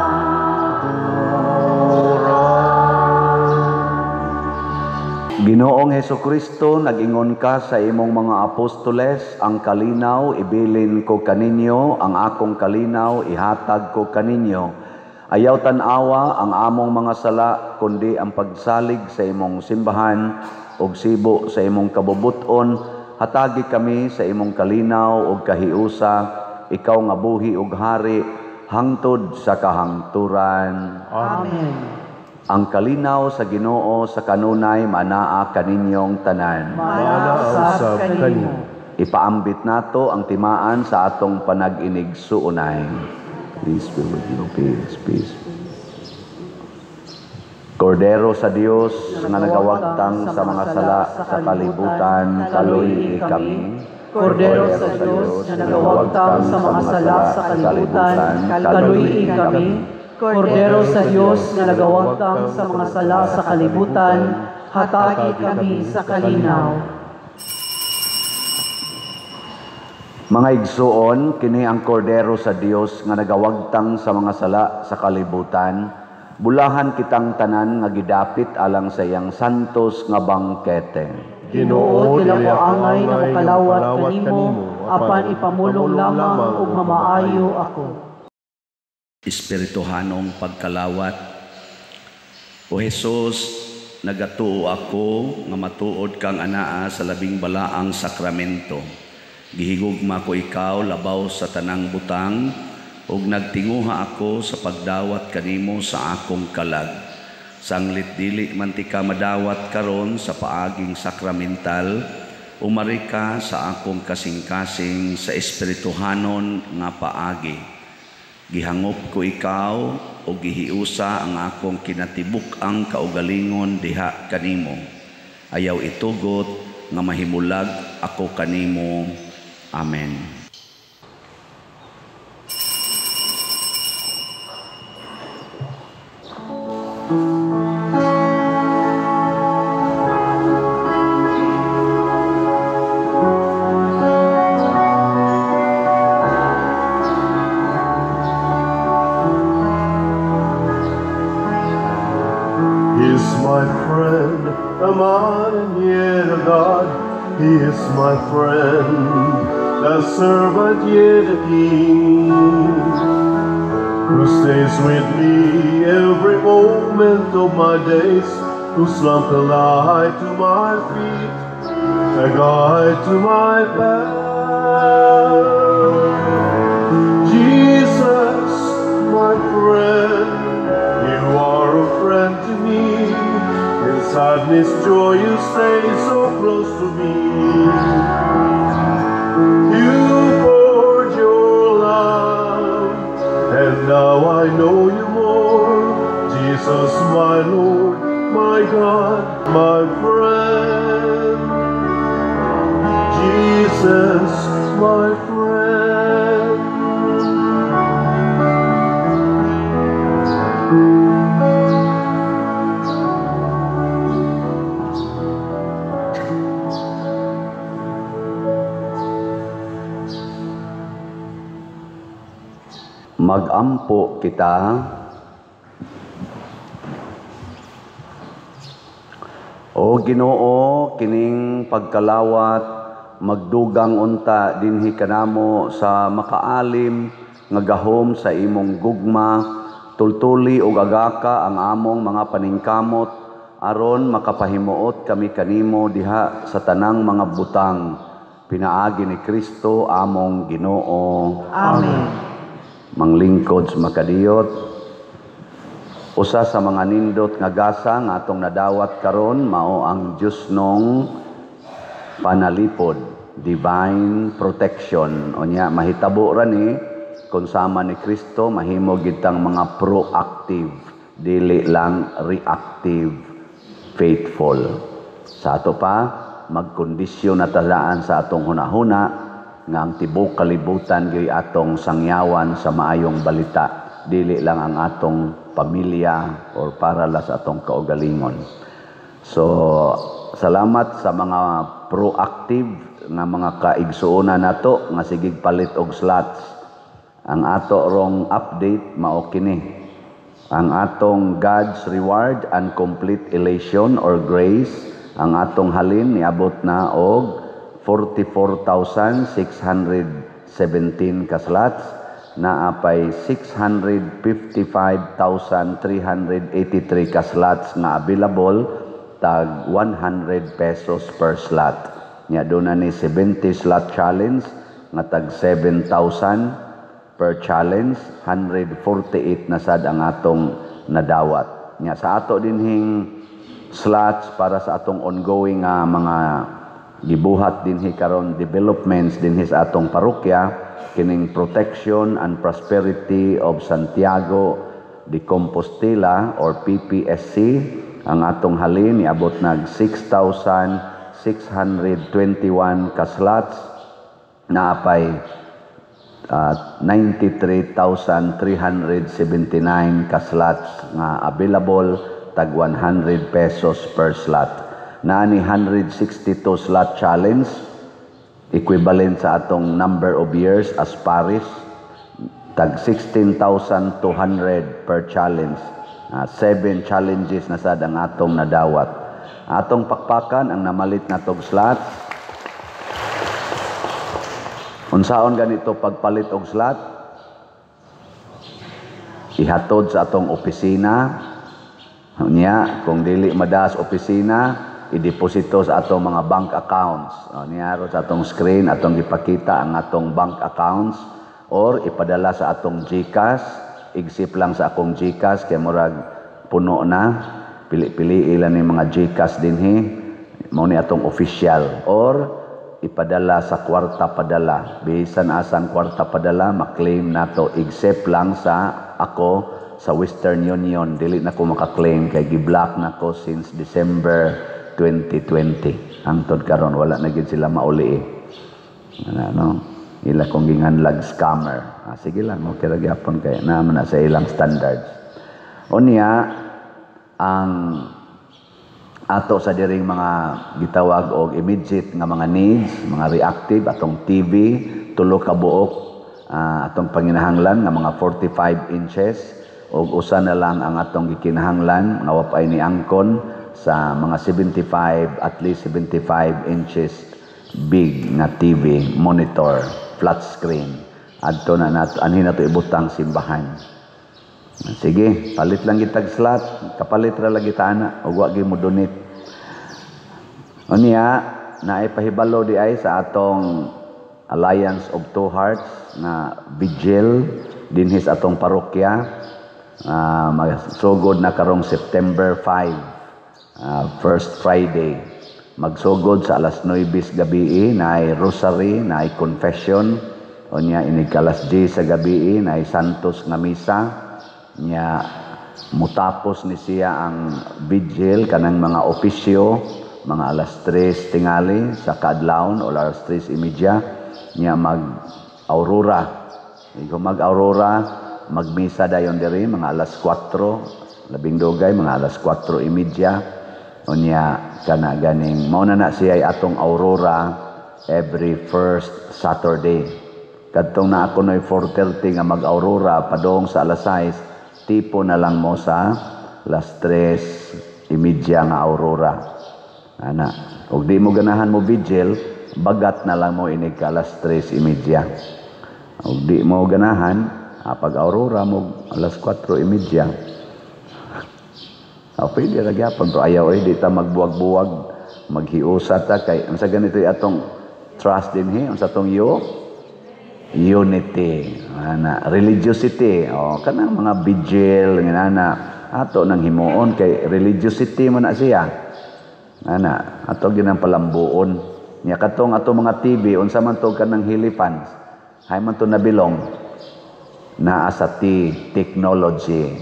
Ginoong Hesukristo, nag-ingon ka sa imong mga apostoles, ang kalinaw ibilin ko kaninyo, ang akong kalinaw ihatag ko kaninyo. Ayaw tan-awa ang among mga sala, kundi ang pagsalig sa imong simbahan ug sibo sa imong kabubuton. Hatagi kami sa imong kalinaw ug kahiusa, ikaw nga buhi ug hari hangtod sa kahangturan. Amen. Ang kalinaw sa Ginoo sa kanunay manaa kaninyong tanan. Manaa usab kanimo. Ipaambit nato ang timaan sa atong panag-inig-suunay. Peace be with you. Peace, peace. Kordero sa Dios nga nagawagtang sa mga sala sa kalibutan, kaluy-i kami. Kordero sa Dios nga nagawagtang sa mga sala sa kalibutan, kaluy-i kami. Kordero sa Dios nga nagawagtang sa mga sala sa kalibutan, hatagi kami sa kalinaw. Mga igsuon, kini ang kordero sa Dios nga nagawagtang sa mga sala sa kalibutan. Bulahan kitang tanan nga gidapit alang sa iyang santos nga bangkete. Ginoo, dili ako angay nga mokalawat kanimo, apan ipamulong lamang ug mamaayo ako. Espirituhanong pagkalawat. O Jesus, nagatuo ako nga matuod kang anaa sa labing balaang sakramento. Gihigugma ko ikaw labaw sa tanang butang, ug nagtinguha ako sa pagdawat kanimo sa akong kalag. Sanglit dili man ti ka madawat karon sa paaging sakramental, umari ka sa akong kasing-kasing sa espirituhanon nga paagi. Gihangop ko ikaw o gihiusa ang akong kinatibuk-ang kaugalingon diha kanimo. Ayaw itugot nga mahimulag ako kanimo. Amen. He is my friend, a man and yet a God. He is my friend, a servant yet a king, who stays with me every moment of my days, whose lamp a light to my feet, a guide to my path. Jesus, my friend, you are a friend to me. In sadness, joy, you stay so close to me. You poured your love, and now I know you more. Jesus, my Lord, my God, my friend. Jesus, my friend. Magampo kita. O Ginoo, kining pagkalawat magdugang unta dinhi kanamo sa makaalim nga gahom sa imong gugma, tultuli og agaka ang among mga paningkamot aron makapahimuot kami kanimo diha sa tanang mga butang. Pinaagi ni Kristo among Ginoo. Amen. Manglingkod sa makadiyot. Usa sa mga nindot nga gasa nga atong nadawat karon mao ang Diyosnong panalipod, divine protection. Unya mahitabo ra ni kung sama ni Kristo mahimo gid tang mga proactive, dili lang reactive faithful. Sa ato pa magkondisyon na talaan sa atong hunahuna nga ang tibuok kalibutan gyud atong sangyawan sa maayong balita, dili lang ang atong pamilya or para lang sa atong kaugalingon. So salamat sa mga proactive nga mga kaigsuonan nato nga sigig palit og slots. Ang ato rong update mao kini. Ang atong God's reward and complete elation or grace, ang atong halin niabot na og 44,617 ka slots, naa pay 655,383 ka slots nga available, tag 100 pesos per slot. Nya doon na ni 70 slot challenge nga tag 7,000 per challenge, 148 na sad ang atong nadawat. Nya sa ato dinhing slots para sa atong ongoing nga mga gibuhat dinhi karon, developments dinhi sa atong parokya, kining Protection and Prosperity of Santiago de Compostela or PPSC, ang atong halin niabot nag 6,621 ka slots, naapay 93,379 ka slots nga available, tag 100 pesos per slot. Naa ni 162 slot challenge, equivalent sa atong number of years as parish, tag 16,200 per challenge. 7 challenges na sad ang atong nadawat. Atong pakpakan ang namalit na tog slots. Unsaon ganito pagpalit og slot? Ihatod sa atong opisina. Unya, kung dili madas opisina, ideposito sa atong mga bank accounts. O, niyaro sa atong screen, atong ipakita ang atong bank accounts or ipadala sa atong GCash. Igsip lang sa akong GCash kay murag puno na. Pili-pili ilan ni mga GCash dinhi. Mao ni atong official or ipadala sa kwarta padala. Bisan asang kwarta padala, maklaim nato except lang sa ako sa Western Union. Dili na ko makaklaim kay gi-block na ko since December 2020. Hangtod karon wala na gid sila mauli eh. Ano, no? Ila kong ginganlag scammer. Sige lang, okay ra gyapon kay naman na sa ilang standards. Unya, ang ato sa diring mga gitawag og immediate nga mga needs, mga reactive, atong TV, tulo ka buok, atong panginahanglan nga mga 45 inches, og usa na lang ang atong gikinahanglan nga wa pa ni angkon sa mga 75, at least 75 inches big nga TV monitor, flat screen. Adto na nato, anhin nato ibutang simbahan. Sige, palit lang gitag slot, kapalit ra lagi ta ana ug wa gyud mo donate. Unya, naay pahibalo di ay sa atong Alliance of Two Hearts na vigil dinhi sa atong parokya. Magsugod na karong September 5, first Friday. Magsugod sa alas 9 gabi, naay rosary, naay confession. Unya inig alas 10 sa gabi, naay Santos nga misa. Nya mutapos ni siya ang vigil kanang mga opisyo mga alas 3 tingali sa kaadlawon o alas 3:30. Nya mag aurora, igo mag aurora, magmisa dayon diri mga alas 4, labing dugay mga alas 4:30. Unya kana ganing mao na na siya atong aurora every first Saturday. Kadtong na ako noy 4:30 nga mag-aurora padong sa alas 6, tipo na lang mo sa alas 3:30 nga aurora. Ana, og di mo ganahan mo vigil, bagat na lang mo inig ka alas 3:30. Og di mo ganahan, pag aurora mo alas 4:30. Pwede ra gyapon, pero ayaw di ta magbuwag-buwag, maghiusa ta kay unsa ganito atong trust dinhi, unsa tong unity, ana, religiosity, oh, kanang mga vigil ngana ato nang himuon kay religiosity man na siya. Ana, ato gyud ang palambuon. Nya katong ato mga TV, unsa man to kanang hilipan, hay man to nabilong naa sa T, technology,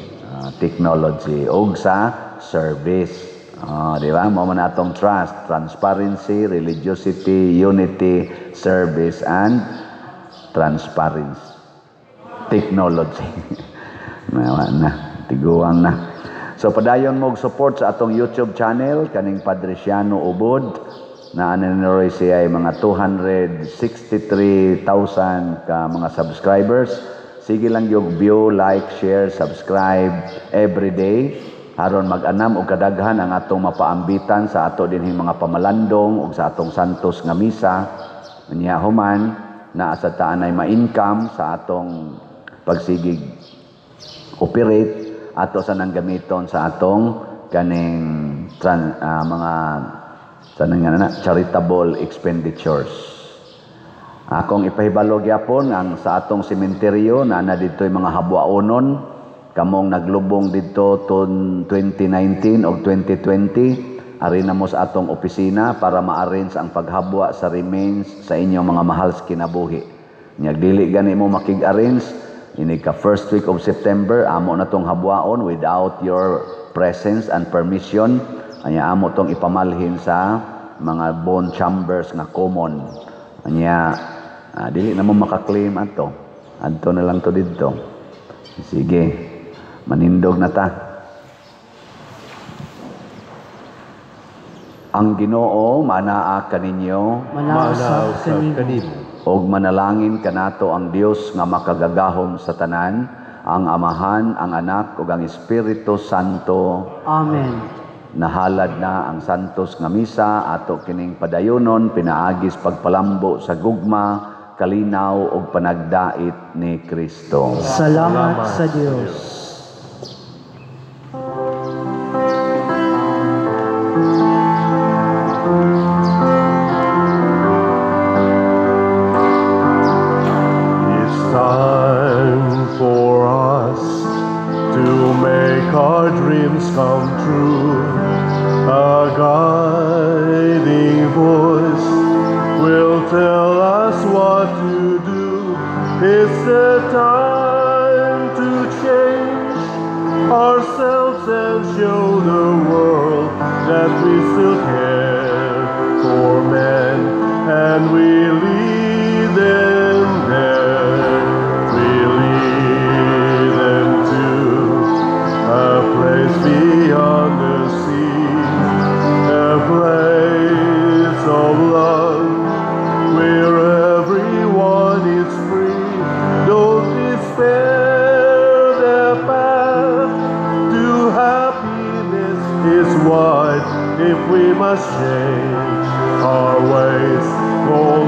technology ug sa service. Di ba? Mao man atong trust, transparency, religiosity, unity, service and transparency. Technology. Nawa na, tiguang na. So padayon mo support sa atong YouTube channel kaning Padre Siano Ubod na ano ni Roy siya ay mga 263,000 ka mga subscribers. Sige lang yung view, like, share, subscribe every day aron mag-anam og kadaghan ang atong mapaambitan sa ato dinhing mga pamalandong ug sa atong santos nga misa. Nya human naa sa taan ay ma-income sa atong pagsigig operate ato sa nang gamiton sa atong kaning mga sa nang nga na, charitable expenditures. Akong ipahibalo gyapon ang sa atong sementeryo na na didto'y mga habwaonon kamong naglubong didto ton 2019 og 2020, ari na mo sa atong opisina para ma-arrange ang paghabwa sa remains sa inyong mga mahal sa kinabuhi. Nya dili gani mo makig-arrange ini ka first week of September, amo na tong habwaon without your presence and permission. Anya amo tong ipamalhin sa mga bone chambers nga common. Anya dili na mo makaklaim ato. Adto na lang to didto. Sige, manindog na ta. Ang Ginoo manaa kaninyo, Manaa usab kanimo. Og manalangin kanato ang Dios nga makagagahom sa tanan, ang Amahan, ang Anak ug ang Espiritu Santo. Amen. Nahalad na ang santos nga misa ato kining padayonon pinaagis pagpalambo sa gugma, kalinaw ug panagdait ni Kristo. Salamat sa Dios. It's time for us to make our dreams come true. A guiding voice will tell us what to do. It's the time to change ourselves and show the world that we still care for men, and we lead them there. We lead them to a place beyond the sea, a place of love where everyone is free. Don't despair, the path to happiness is wide. If we must change our ways, call